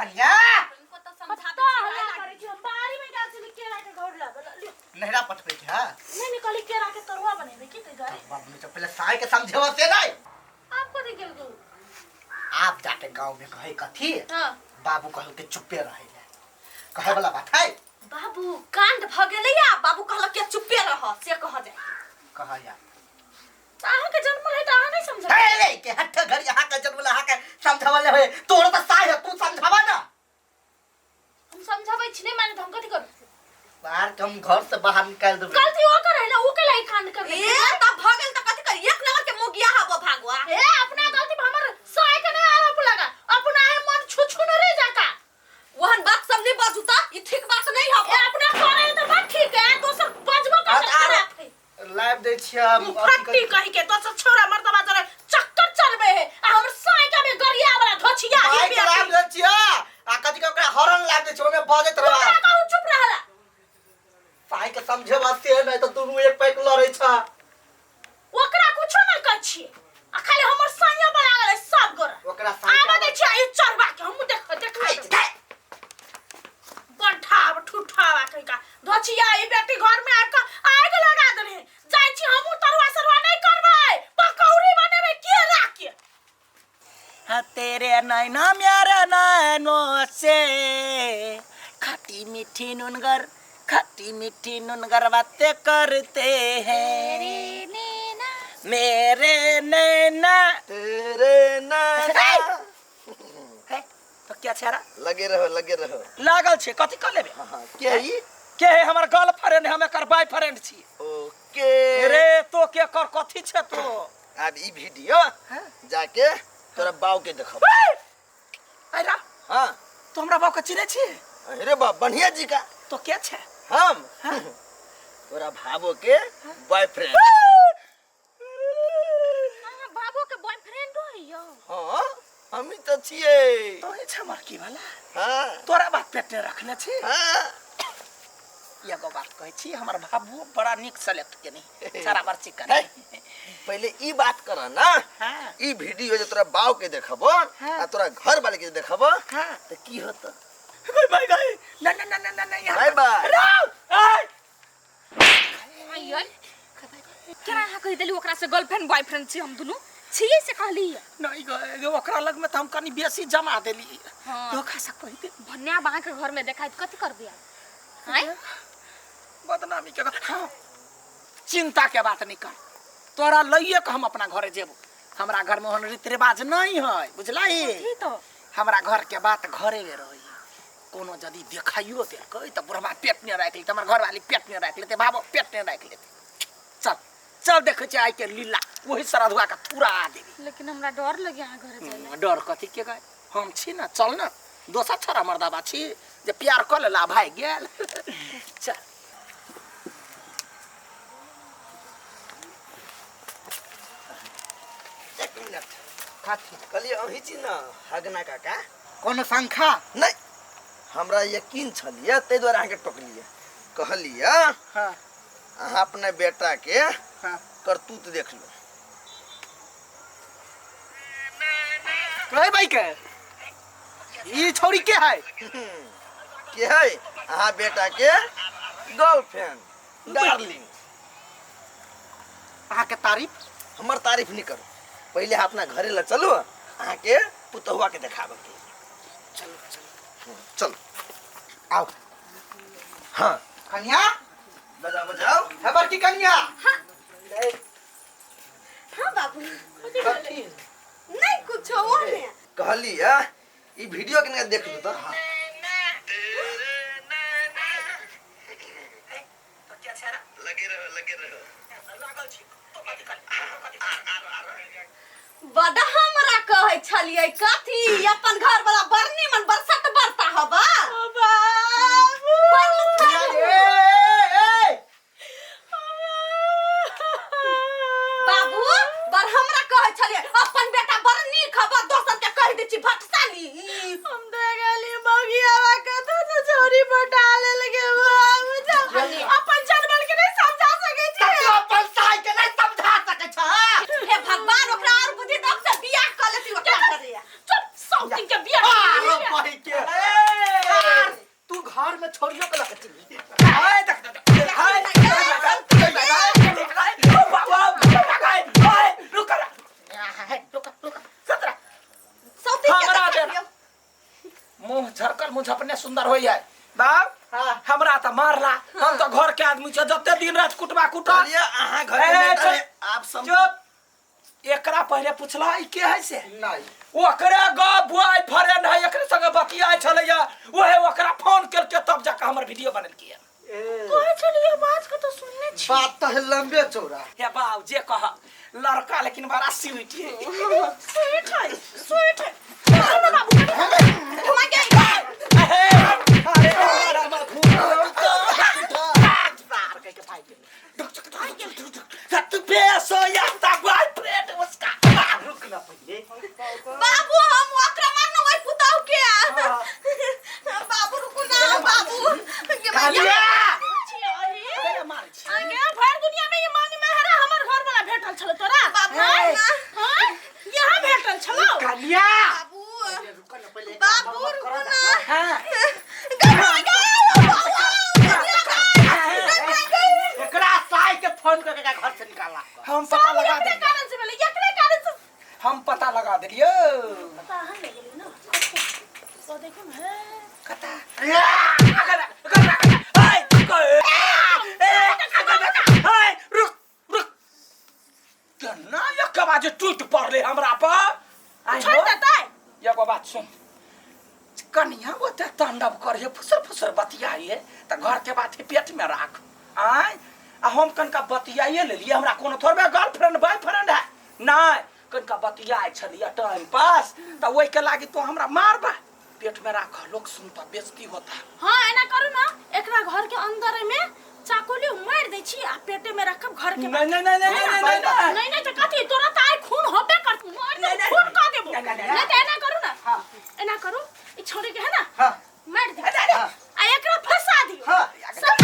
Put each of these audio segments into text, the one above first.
कन्या इनको तो समझा कत्ता हल्ला करै छी हम बाड़ी में गेल छली केरा के घौर लाबे ला। लियो। नहरा पठबै के है नहीं नहीं कहली केरा के तरुआ बनेबै की ताहि दुआरे बाबू ने तो पहले साय के समझेवा से नहीं आप कथी गेल गो आप जाके गांव में कहे कथी हां बाबू कहल के चुप्पे रहे ले कहे वाला बात है बाबू कांड भ गेलै या बाबू कहलक कि चुप्पे रह से कह जाय कहा या तऽ अहाँके जन्म रहै तऽ अहाँ नहीं समझबै हे रे के हठ घर यहाँ के जन्म यहाँ के समझावले होए तोर तो साय है तू समझावा ना हम समझाबै छी नहीं माने तऽ हम कथी करू बाहर के हम घर से बाहर निकाल देबै गलती ओ करे ना ऊ के लाई कांड कर ए तब भ गेल त कथी करी एक नंबर के मोगिया हबो भागवा ए अपना गलती पर हमर साय के नहीं आरोप लगा अपना है मन छु छु न रे जाका वहन बात सब नहीं बाजू त ई ठीक बात नहीं हबो ए अपना करे तो बात ठीक है दोसर बजबो कर आ- आ- खराब है लाइव दै छियै हम फट्टी कही के दोसर छोरा मर्दबा जरे चक्कर चलबे है आ हमर साय के में गरिया वाला धोछिया ही माइक लाइव दै छियै आ कथी के ओकरा हॉर्न लाइव दै छियै ओमे बजैत ओकरा रह कहू चुप रहला साय के समझे वास्ते नहीं तो दुनू एक पैक लड़ै छ ओकरा कुछो नहीं कहै छियै आ खाली हमर साइया बना गेलै सब गोरा ओकरा साय आबे दै छियै ई चढ़बा के हमहूँ देख देख गंठा ठूठावा कहीं का धोछिया ई बेटी घर में आके आग लगा देने जाइ छी हमहूँ तरुआ सरुआ नहीं करबै पकौड़ी बनेबै के राख के हाँ तेरे नैना मेरे नैनों से खट्टी मीठी नुनगर खट्टी मीठी नुनगर बातें करते हैं मेरे नैना तेरे नैना है तो क्या छेरा लगे रहो लगे रहो लागल छे कथी कर लेबे हाँ के है ई? के है हमर गर्लफ्रेंड हम एकर बॉयफ्रेंड छी ओके रे तो के कर कथी छे तो अब ई वीडियो जाके तोरा बाऊ के देखब अरे हाँ तो हमरा बाप के चिन्है छी अरे बाप बढ़िया जी का तो के छे हम तोरा भावो के बॉयफ्रेंड अहाँ बाबू के बॉयफ्रेंड हो यौ हाँ हम ही तो छियै तो छे मरकी वाला हाँ तोरा बात पेट ने रखने छी हाँ एगो बात कहै छी हमर बाबू बड़ा नीक सेलेक्ट केने सारा बार चिकन है। पहले ई बात कर ना हाँ। ई वीडियो जे तोरा बाव के देखबो हाँ। आ तोरा घर वाले के देखबो हाँ। त की होत बाय बाय बाय ना ना ना ना ना ना यहाँ बाय बाय राव आय आइयै केना अहाँ कहि देली ओकरा से गर्लफ्रेंड बॉयफ्रेंड छी हम दुनू छियै से कहली नहीं गए ओकरा लग में तो हम कनी बेसी जमा देली हाँ। धोखा से कहि दे भन्या अहाँके घर में देखाइत कथी करबै आब आँय बदनामी के हाँ चिंता के बात नहीं कर तोरा लइए के हम अपना घरे जेबो हमरा घर में ओहन रीति रिवाज नहीं है बुझलही कथी तो हमरा घर के बात घरे में रही कोनो यदि देखाइयो देलकै तऽ बुढ़बा पेट नहि राखि लेतै हमर घरवाली पेट नहि राखि लेतै बाबो पेट नहि राखि लेतै चल चल देखै छियै आइ के लीला वही सरधुआ के थुरा देबी लेकिन हमरा डर लगे अहाँ घरे जाय हम्म, डर कथी के गए हम छी ना चल ना दोसर छोरा मर्दाबा छी जे प्यार कऽ लेला भागि गेल चल एक मिनट कथी कहलिए अहीं छी ना हगना काका कोनो शंखा नहीं हमरा यकीन छलिए ताहि दुआरे अहाँके टोकलिए कहलिए हाँ अहाँ अपना बेटा के हाँ करतूत देख लो कहे भाई के ई छोरी के है के है अहाँ बेटा के गर्लफ्रेंड डार्लिंग अहाँ के तारीफ हमर तारीफ नहीं करू पहले अहाँ अपना घरे लग चलू अहाँ के पुतहुआ के देखाबे के चलो चलो चलो आओ हाँ कन्या बजाओ बजाओ है बड़की कन्या हाँ बाबू कथी नहीं कुछ वो नहीं कहली है ई वीडियो के देख लू तो लगे रहो लगे रहो बड़ा हमरा कहै छलियै कथी अपन घर वाला बड़ निमन बरसत बरता हबा ए, ए, ए, बाबू बड़ हमरा कहै छलियै अपन बेटा बड़ नीक हबा दोसर के कहि दै छी भटसाली हम दे गेली मौगियावा के तो तो छोरी पटा लेल के बाबू अपन जानवर के नहीं समझा सके छी तू अपन साई के नहीं समझा सके छ हे भगवान ओकरा और बुद्धि दब से बियाह क लेती ओकरा घरे चुप सौतिन के बियाह अरे मुंह झरकल मुंह झपने सुंदर होई है बाप। हाँ। हमरा त मारला, हम त घर के आदमी छ, जते दिन रात कुटबा कुटल। कहलियै अहाँ घर के ए, नेता चुप। है, आप सब चुप, एकरा पहले पूछला ई के है से? नहीं। ओकरे गप बॉय फ्रेंड है, एकरे संगे बतियाय छलैया, ओहे ओकरा फोन केलके तब जाके हमर वीडियो बनेलकै। कहै छलियै बात के तो सुनने छी। बात तो है लंबे चौड़ा। हे बाप, जे कह लड़का लेकिन बड़ा स्वीट है। स्वीट है, स्वीट है। चलो ना बाबू। घुमा के अरे अरे हमर खून तू बेसो या ता बॉयफ्रेंड उसका। रुक ना पहले। बाबू हम ओकरा मारनो ओइ पुताऊ के। बाबू रुकू ना बाबू। के कालिया छियै। मार छी। आगे भर दुनिया में ये मांग में हरा हमर घर वाला भेटल छलो तोरा। बाबू हाँ? ना। हाँ? यहाँ भेटल छलो। कालिया बाबू रुक ना पहले। बाबू रुकू ना। हां गई गई बाबू। एकरा साई के फोन करके घर से निकाला। हम पता सब लगा एकरे देलियै। कारण से भेलै, एकरे कारण से। हम पता लगा देलियै। पता हम ले गेली ना। तो देखो न हे। कता अगर अगर हाय ए अगर हाय रुक रुक, केना एक बाजे टूट पड़ले हमरा पर। आइ छोड़ हो। देतै। एगो बात सुन कनिया, ओते तांडव करे फुसर फुसर बतियाइए त घर के बात पेट में राख। आय आ हम कनका बतियाइए लेलिए, हमरा कोनो थोड़बे गर्लफ्रेंड बॉयफ्रेंड है नहीं, कनका बतियाइ छलिए टाइम पास, त ओइ के लागी तो हमरा मारबा। पेट में राख, लोग सुनता बेइज्जती होता। हाँ एना करू ना, एकरा घर के अंदर में चाकू लियो मार दै छी आ पेटे में रखब घर के। नहीं नहीं नहीं नहीं नहीं नहीं नहीं। नहीं नहीं तो कथी तोरा त आइ खून होबे कर, मार नहीं, नहीं। खून क देबो। नहीं, नहीं, नहीं। नहीं त एना करू ना। हाँ। एना करू, ई छोड़ी के है ना। हाँ। मार दे। अरे, अरे। आ एकरा फंसा दियो। हाँ। सब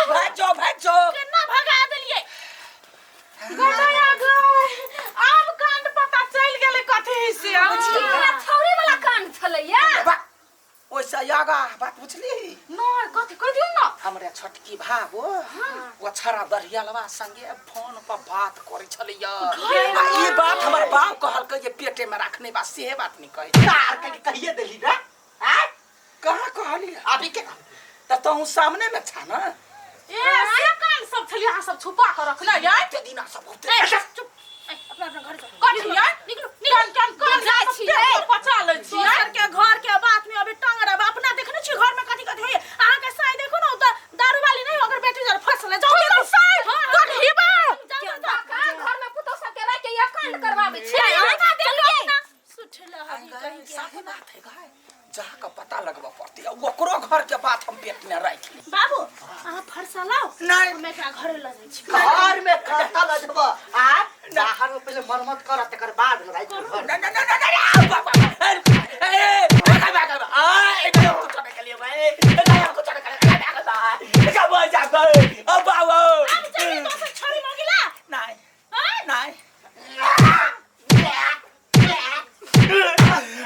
भाजो भाजो। केना भगा देलिए। गया गए। आब कांड पता चल गेलै कथी से। छौरी वाला कांड छलैया। बा, ओइसे आगा बात बुझली? नहीं कथी कह दियौ ना। हमरे छोटकी भाव वो छड़ा दरियालवा संगे फोन पर बात करै छलैया। आ ई बात हमर बाप कहलकै जे पेटे में रखने बा, से बात नहीं कहै। तार के कहिए देली ना। हां कहाँ कहलियै? अभी के त तहु सामने में छा ना। ए से कांड सब छलिए अहाँ सब छुपा के रखले यार। एते दिना सब होते। ए चुप, ए अपना अपना घर जाओ। कथी यार? निकलू निकल कान कान जाइ छियै। पचा लै छियै। दोसर के घर के बात में अभी टंग रब। अपना देखने छी घर में कथी कथी होइए। अहाँ के साई देखो ना, उ त दारू वाली नहीं, ओकर बेटी जर फसले जाओ देखो साई। कथी बा? जाओ जाओ। घर में पुतौ सब के राखि के यहाँ कांड करवाबै छियै। चलिए ना सुठला हवी कहीं के। साफे बात है गाय, जा के पता लगबऽ पड़तै। आ ओकरो घर के बात हम पेट में राखि ली। बाबू अहाँ फरसा लाओ। नहीं। हम एकरा घरे ल जाइ छी। घर में खाता लजब आ बाहर में पहले मरम्मत कर तकर बाद लड़ाई कर। ना ना ना ना ना बाबा ए भागा भागा आ एक हम कुछ नहीं करिए भाई, एक हम कुछ नहीं करिए भागा भागा का बोल जा गए ओ बाबू। अब चलिए दोसर छोरी मगिला। नहीं हाँ? नहीं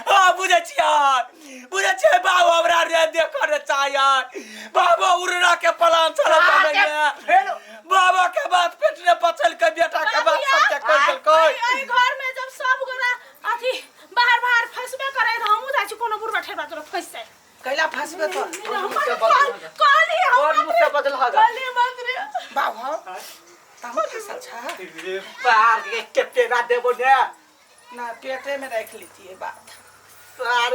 आ बुझै छियै, बुझै छियै बाबू हमरा रे देख रे चाहे बाबू उड़ना के प्लान चलत फेर बाबा के बात पेट ने पचल के बेटा के बात सब के कह देलकै। एहि घर में जब सब गोरा अथी बाहर बाहर फंसबे करे त हमहूँ जाइ छी कोनो बुढ़बा ठेरबा तोरा फंस जाय। कैला फंसबे तो? कहली हम और मुंह से बदल हगा। कहली मंत्री। बाबू तहु फसल छा पार के के पेरा देबो ने। ना पेटे में रख लीतिए बात। सार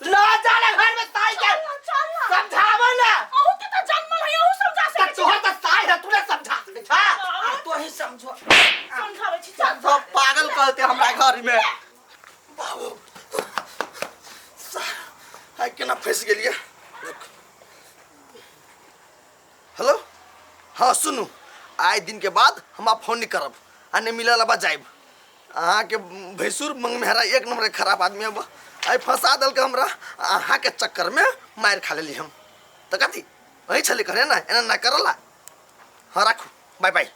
लो जा ले घर में साई के चल ना। समझावो ना। अहू के त जन्मल है, अहू समझा त सकै छी। तोहर त साई है, तू ने समझा सकै छा। आ तो ही समझो। समझाबै छी चल। सब पागल कहते हमरा घर में। बाबू हाय केना फंस गेलियै। रुक। हेलो हाँ सुनू, आइ दिन के बाद हम आप फोन नहीं करब आ नहीं मिलल बा जाइब। अहाँके भैंसुर मंगमेहरा एक नंबर के खराब आदमी है। आइ फंसा देलकै हमरा, अहाँके चक्कर में मारि खा लेली हम। तऽ कथी अहीं छली करे ना, एना ना करला। हाँ राखू, बाय बाय।